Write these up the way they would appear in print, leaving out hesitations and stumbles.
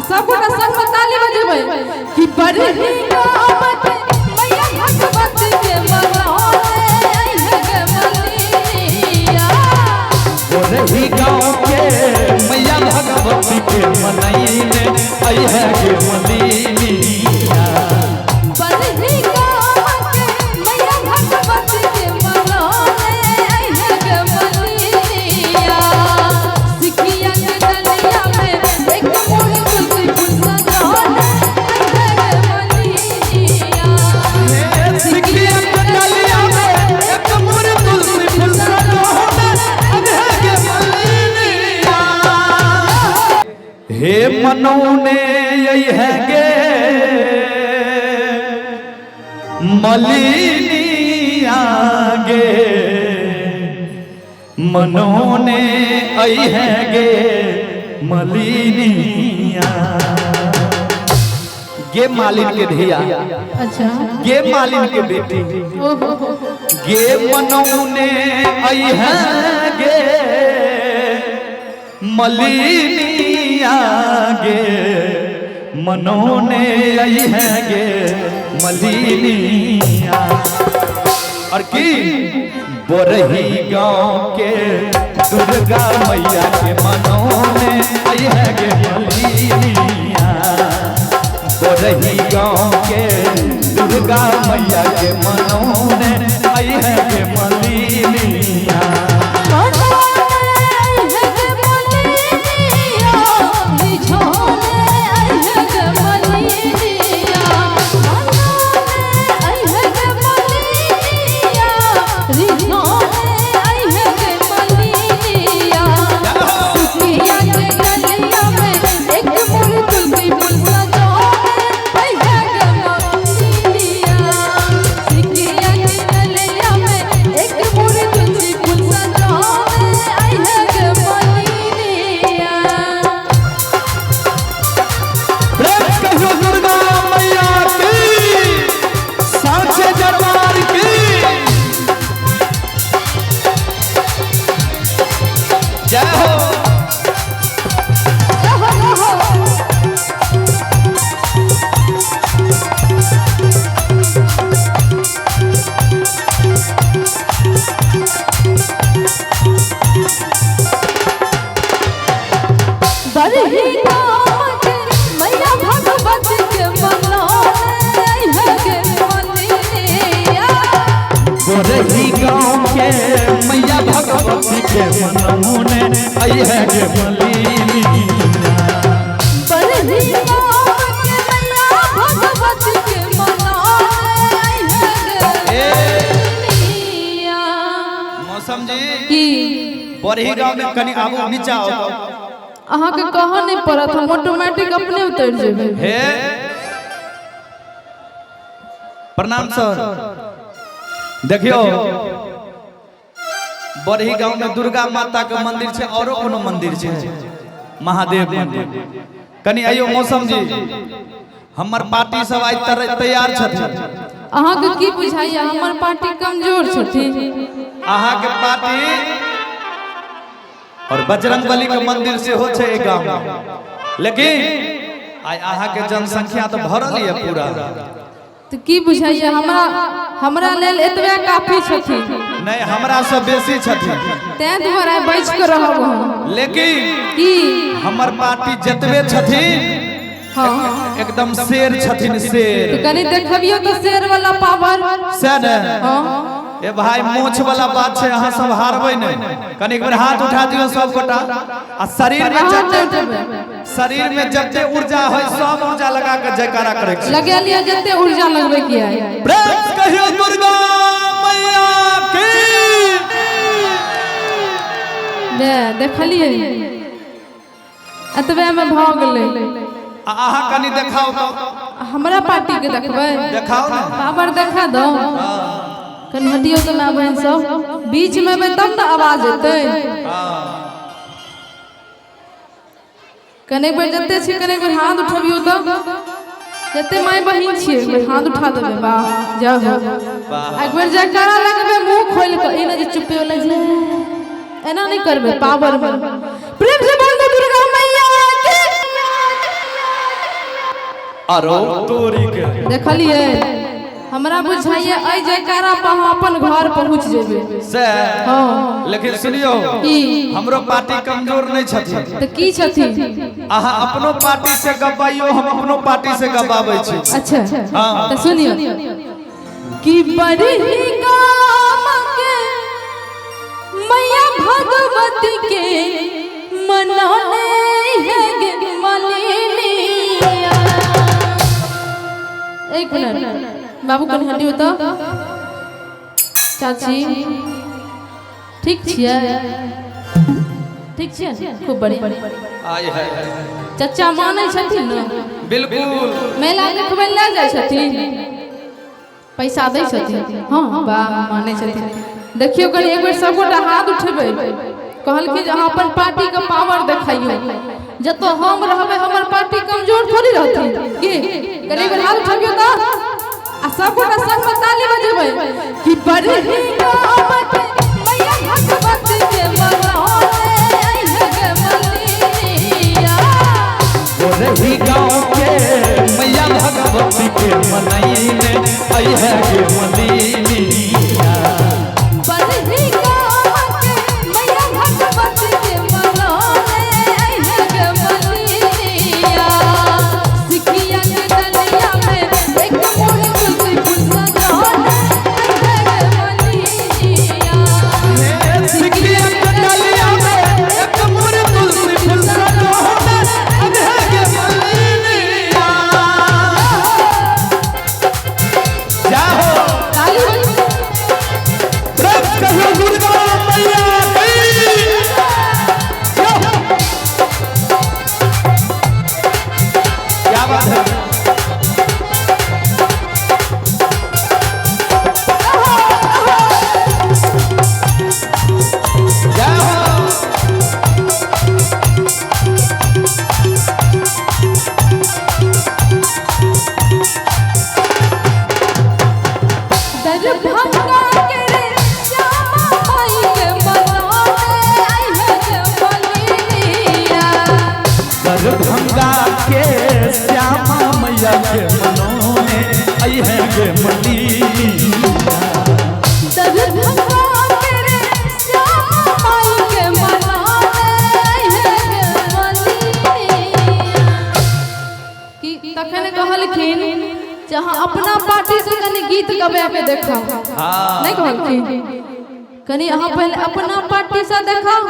सब गोटा संग में ताली बजेबै कि बरही गाम के मैया भगवती के मनौने अइहे गे मलिनिया। बोरही गाँव के मैया भगवती के मनैने अइहे गे मलिनिया। बरही गाम के मैया भगवती के मनौने अइहे गे मलिनिया। सिखिया के डलिया में एक मोर तुलसी फूल सजौने अइहे गे मलिनिया। सिखिया के डलिया में एक मोर तुलसी फूल सजौने अइहे गे मलिनिया। हे मनौने अइहे गे मलिनिया गे, मनौने अइहे गे मलिनिया। गे मालिन के धिया, अच्छा, गे मालिन के बेटी, ओहो, गे मनौने अइहे गे मलिनिया गे, मनौने अइहे गे मलिनिया। और की बोरही गाँव के दुर्गा मैया के मनौने अइहे गे मलिनिया। बोरही गाँव के दुर्गा मैया के मनौने अइहे गे मलिनिया। प्रेम कहियो दुर्गा मैया की, साचे दरबार की जय हो। बरही गाम के मैया भगवती के मनौने अइहे गे मलिनिया। बोरही गाँव के मैया भगवती के मनौने अइहे गे मलिनिया। बरही गाम के मैया भगवती के मनौने अइहे गे मलिनिया। मौसम जी, की बोरही गाँव में कनी आबू, नीचा आओ। अहाँके कहऽ नहि पड़त, हम ऑटोमेटिक अपने उतरि जेबै। हे प्रणाम सर, देखियो बरही गांव में दुर्गा माता के मंदिर छै, औरो कोनो मंदिर छै, महादेव मंदिर। कनी आइयो मौसम जी, हमर पार्टी सब आइ तैयार छथिन। अहाँके की बुझाइया हमर पार्टी कमजोर छथिन? अहाँके पार्टी और बजरंग बली के मंदिर सेहो छै एहि गांव में, लेकिन आइ अहाँके जनसंख्या तऽ भरल यऽ पूरा। तऽ की बुझाइया हमरा हमरा लेल एतबे काफी छथिन? नहि, हमरा से बेसी छथिन। तें दुआरे बचि कऽ रहब हम। लेकिन की हमर पार्टी जतबे छथिन हाँ, एकदम शेर छथिन, शेर। तऽ कनि देखबियौ तऽ शेर वाला पावर से ने। हाँ। ए भाई, मोछ वाला बात छै, अहाँ सब हारबै नहि। कनि एक बेर हाथ उठा दियौ सब गोटा आ शरीर में अहाँ जते नहि उठेबै। शरीर में जते ऊर्जा है सब ऊर्जा लगा के जयकारा करै के छै। लगा लिअ जते ऊर्जा लगबै के है। प्रेम से कहियौ दुर्गा मैया की। बे देखलियै, एतबे में भऽ गेलै। आ अहाँ कनि देखाउ तऽ। हमरा पार्टी के देखबै? देखाउ ने। पावर देखा दो। कनि हटियौ तऽ माय बहिन सब बीच में एबै तब ने आवाज एतै। कने बेर जते छी कने बेर हाथ उठबियौ तऽ, जते माय बहिन छियै एक बेर हाथ उठा देबै। वाह, जय हो। एक बेर जयकारा लगबै मुँह खोलि कऽ, ई नहि जे चुप्पे वाला जे, एना नहि करबै। पावर में प्रेम से बोल दो दुर्गा मैया की। आरो तोरी के देखलिए, हमरा बुझाइए एहि जयकारा पर हम अपन घर पहुँच जेबै। से हाँ। लेकिन सुनियो, की? हमरो पार्टी कमजोर नहीं छथिन। तऽ की छथिन? अहाँ अपनो पार्टी से गबाइयो, हम अपनो पार्टी से गबाबै छी। अच्छा। हाँ। तऽ सुनियो कि बड़ी गाम के मैया भगवती के मनाने है गे मलिनिया। एक मिनट बाबू, कनि हटियो तऽ। चाची ठीक छियै? ठीक छियै? खूब बढ़िया। आय है। चचा मानै छथिन ने? बिल्कुल। मेला देखबै लए जाइ छथिन? पैसा दै छथिन? हँ, वाह, मानै छथिन। देखियौ, कनि एक बेर सबगोटा हाथ उठेबै। कहलखिन जे अहाँ अपन पार्टीके पावर देखाइयौ। जतऽ हम रहबै, हमर पार्टी कमजोर थोड़ी रहथिन की? कनि एक बेर हाथ उठबियौ तऽ आ सबगोटा संगमे ताली बजेबै कि बड़ी गाम के मैया भगवती के मनाने अइहे गे मलिनिया। रही गाँव के मैया भगवती के मनैने आई है गे मलिनिया। बरही गाम के मैया भगवती के मनाने अइहे गे मलिनिया। सिखिया के डलिया में एक मोर तुलसी फूल सजाने अइहे गे मलिनिया। सिखिया के डलिया में एक मोर तुलसी फूल सजोने अधे गे मलिनिया। जाहो। ताली। प्रेम कहो दुर्गा मैया की जाहो। क्या बात है! जय हो। दरभंगा के रे श्यामा माई के मनाने अइहे गे मलिनिया। दरभंगा के श्यामा मैया के मनोने आई है गे मलिनिया। दरभंगा के रे श्यामा माई के मनाने अइहे गे मलिनिया। कि तखन कहलखिन जे अहाँ अपना पार्टी से कनि गीत गबै के देखाउ। हाँ। नहीं कहलखिन? कनि अहाँ पहिले अपना पार्टी से देखाउ।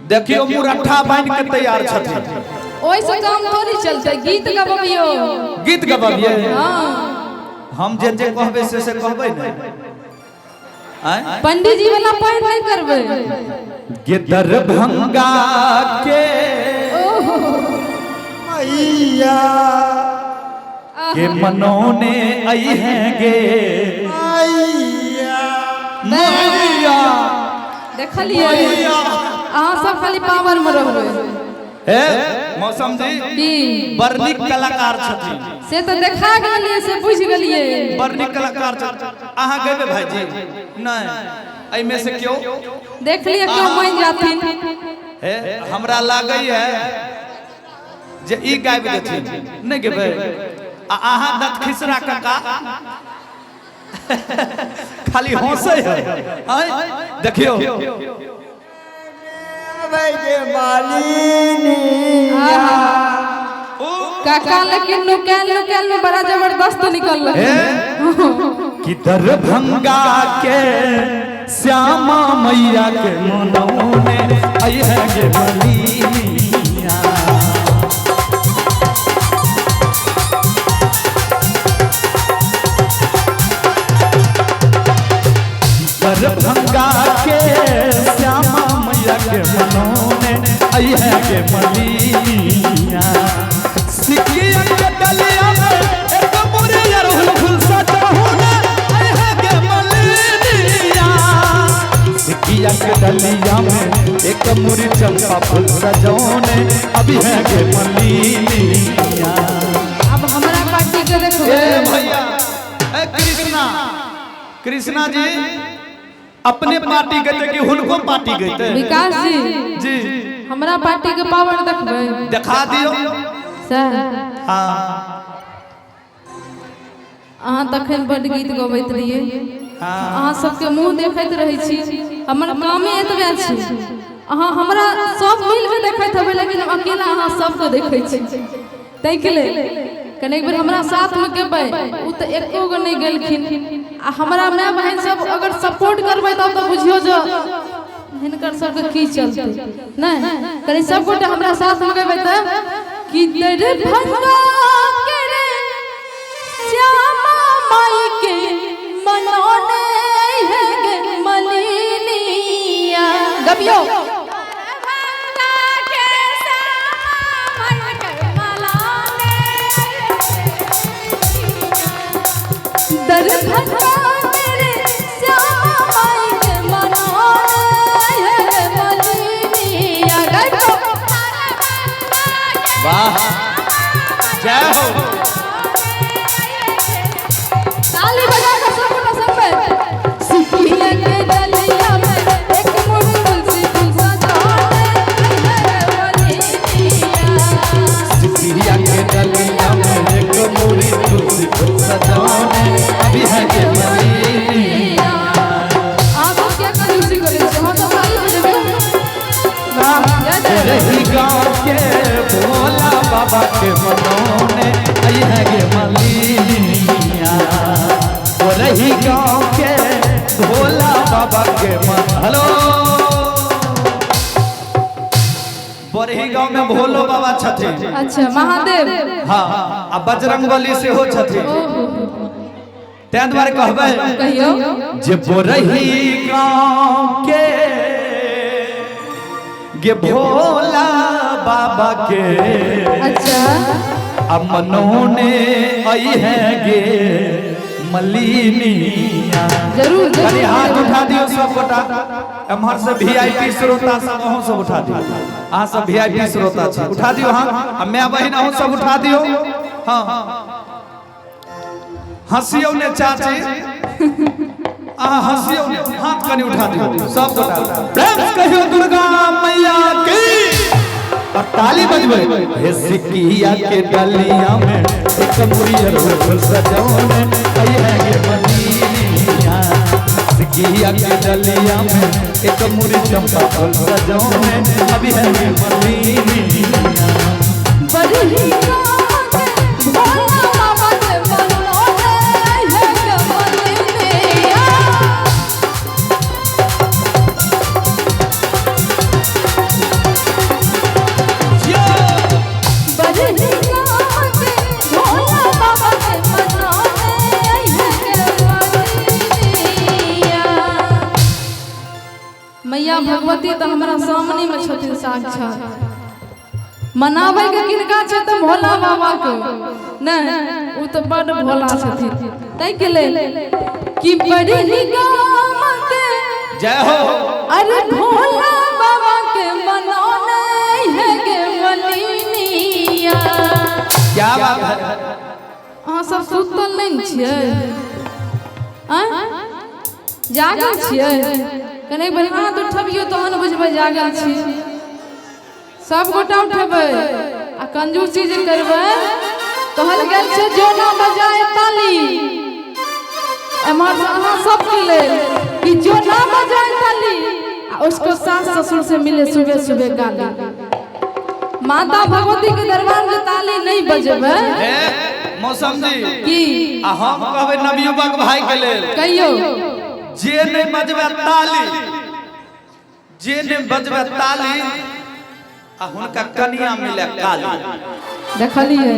देखियो, मुरट्ठा बांध के तैयार छथिन। ओहिसँ काम थोड़ी चलतै, गीत गबबियौ। गीत गबबियै? हाँ। हम जे जे कहबै से से कहबै ने? आँय? पंडीजी वाला पानि नहि करबै। गे दरभंगा के मैया के मनोने आई है गे मैया मैया। देखलियै, अहाँ सब खाली पावर में रहबै। हे मौसम जी। की? बड़ नीक कलाकार छथिन। से तऽ देखा गेलियै, से बुझि गेलियै। बड़ नीक कलाकार छथिन। अहाँ गेबै भाईजी? नहि, एहिमे से क्यों देख लियै, क्यों मानि जाथिन। हे, हमरा लागै है जे ई गाबि देथिन। नहि गेबै? आ अहाँ दत खिसरा काका खाली हंसै है। आँय? देखियौ। गे मालिनी। काका लेकिन नुकैल नुकैल में बड़ा जबरदस्त निकल। हे कि दरभंगा के श्यामा मैया के मनौने आई है गे मलिनिया। दरभंगा के श्यामा मैया के मनौने आई है गे मलिनिया। सिकिया के डलिया में एक मोरे अरहुल फूल सजाहुने आई है गे मलिनिया। सिकिया के डलिया में एक मुरी चंपा फूल सजौने अभी है गे मलिनिया। अब हमरा पार्टी के देखबै। ए भैया, ए कृष्णा, कृष्णा जी अपने पार्टी गए कि हुनको पार्टी गए? विकास जी। जी। हमरा पार्टी के पावर देखबै? देखा दियो। सर। हाँ अहाँ तखन बड्ड गीत गबैत रहियै। अहाँ सबके मुँह देखैत रहै छी, हमर कामे एतबे छै। अहाँ हमरा सब मिलके देखैत हेबै, लेकिन हम अकेला अहाँ सबके देखै छी। ताहिके लेल कने एक बेर हमरा साथमे गेबै। ओ तऽ एको गो नहि गेलखिन। आ हमरा माय बहिन सब अगर सपोर्ट करबै तब तऽ बुझियौ जे हिनकर सबके की चलतै। नहि कनि सब गोटे हमरा साथमे गेबै तऽ कि दरभंगा के रे श्यामा माई के मनौने है गे मलिनिया। गबियो। दरभंगा के रे श्यामा माई के मनौने है गे मलिनिया। गबियो। वाह, जय हो। ताली बजा कर सब गोटा संग में। सिकिया के डलिया में एक मुड़ तुलसी फूल सजाने है मलिनिया। सिपिया के डलिया में एक मुरी तुलसी फूल सजाने अभी है के मलिनिया। आप सब क्या कंजूसी करै छी? हम सब ताली बजेबै। वाह, जय जय। रही गाँव के भोला बाबा के मनौने आई है गे मलिनिया। वो रही गाँव के भोला बाबा के मन। हेलो, बरही गांव में भोलो बाबा छथिन। अच्छा, महादेव। हाँ, आ बजरंग बली सेहो छथिन। ओहो। तें दुआरे कहबै कहियौ। जे बोरही गांव के गे भोला बाबा के अच्छा आ मनोने आई है गे मलिनिया। जरूर कनि जरूर। हाथ उठा दियौ सब गोटा। एम्हर से वीआईपी श्रोता सब, अहूँ सब उठा दियौ। अहाँ सब वीआईपी श्रोता छी, उठा दियौ हाथ। आ माय बहिन, अहूँ सब उठा दियौ। हाँ, हंसियौ ने चाची, अहाँ हंसियौ ने। हाथ कनि उठा दियौ सब गोटा। प्रेम से कहियौ दुर्गा मैया की और ताली बजबै। हे सिकिया के डलिया में एक मुरियर फूल सजौने आई है गे मलिनिया। सिकिया के डलिया में एक मुरी चंपा फूल सजौने अभी है गे मलिनिया। बरही गाँव के भोला बाबा के मनौने है गे मलिनिया। बरही गाँव के भोला बाबा के मनौने है गे मलिनिया। मैया भगवती तऽ हमरा सामने में छथिन साक्षात। मनाबै के किनका छै तऽ भोला बाबा के। नहि, ओ तऽ बड्ड भोला छथिन। ताहिके लेल कि बरही गाम के जय हो। अरे भोला बाबा के मनौने है गे मलिनिया। क्या बात है। अहाँ सब सुतल नहि ने छियै? आँय, जागल छियै? कने बेर हाथ उठबियौ तहन बुझबै जागल छी। सब गोटा उठेबै आ कंजूसी जे करबै, कहल गेल छै जो ना बजाए ताली। एम्हर से अहाँ सबके लेल कि जो ना बजाए ताली आ उसको सास ससुर से मिले सुबह सुबह गाली। माता भगवती के दरबार में ताली नहीं बजेबै। हे मौसम जी। की? आ हम कहबै नवयुवक भाई के लेल। कहियौ। जे नहीं बजबै ताली, जे नहीं बजबै ताली आ हुनका कनिया मिले काली। देखलियै,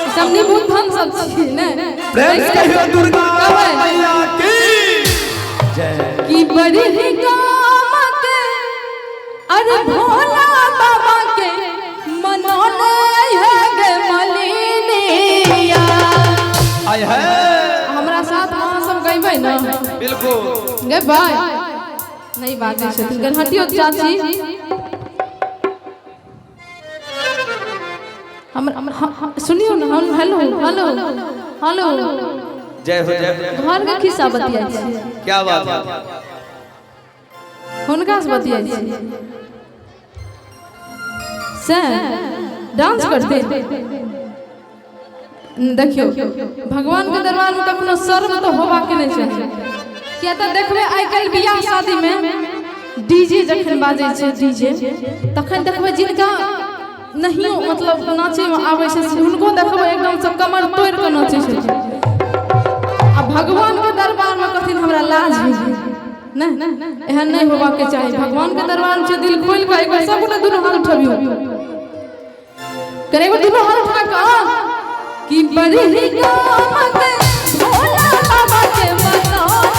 ई सब निबुद्धन सब छियै ने। प्रेम से कहियो दुर्गा कहबै। मैया की जय। कि बड़ी गाम के अरे भोला बाबा के मनौने है गे मलिनिया। आय है। हमरा साथ अहाँ सब गैबै ने? बिल्कुल। गैबै? नहीं बाजै छथिन। गन हटियो चाची। हमर सुनियो ने। Hello hello hello. जय हो, जय हो। घर के खिस्सा बतियाइ छी। क्या बात है। हुनका से बतियाइ छी से। डांस करते। देखियो भगवान के दरबार में कखनो शर्म तो होबाके नहीं चाही, किया तऽ देखबै आइ काल्हि बियाह शादी में डीजे जखन बाजै छै डीजे, तखन देखबै जिनका नहियो मतलब नाचे में आबै छै हुनको देखबै एकदम से कमर तोड़ि कऽ नाचै छथिन। आ भगवान के दरबार में कहथिन हमरा लाज होइए, नहीं एहन नहीं होबाके चाही। भगवान के दरबार में दिल खोलि कऽ एक बेर सब गोटे दुनू हाथ उठबियौ, करे एगो दुनू हाथ उठा कऽ कि बड़ी गाम के भोला बाबा के मनौने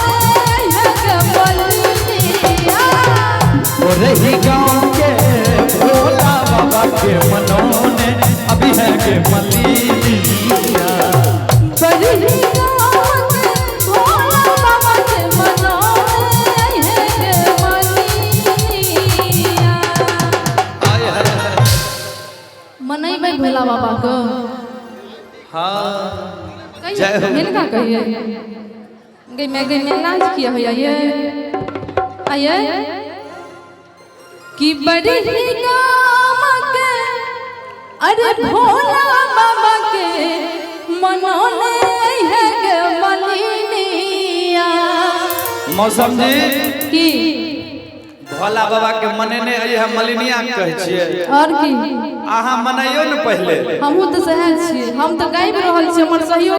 है के मलिनिया। रही गाँव के भोला बाबा के मनौने अभी है के मलिनिया। बड़ी गाम के भोला बाबा के मनौने है के मलिनिया। मनैबै भोला बाबा के। हाँ जय हो। हिनका कहिए गई मैं गई मैं लाज किया होया ये आये कि बड़ी गाम के अरे भोला बाबा के मनौने है के मलिनिया। मौसम जी की भोला बाबा के मनेने है मलिनिया कहै छियै, और की अहाँ मनैयो ने पहिले। हमहूँ तऽ सएह छियै, हम तऽ गाबि रहल छी, हमर सहयोग।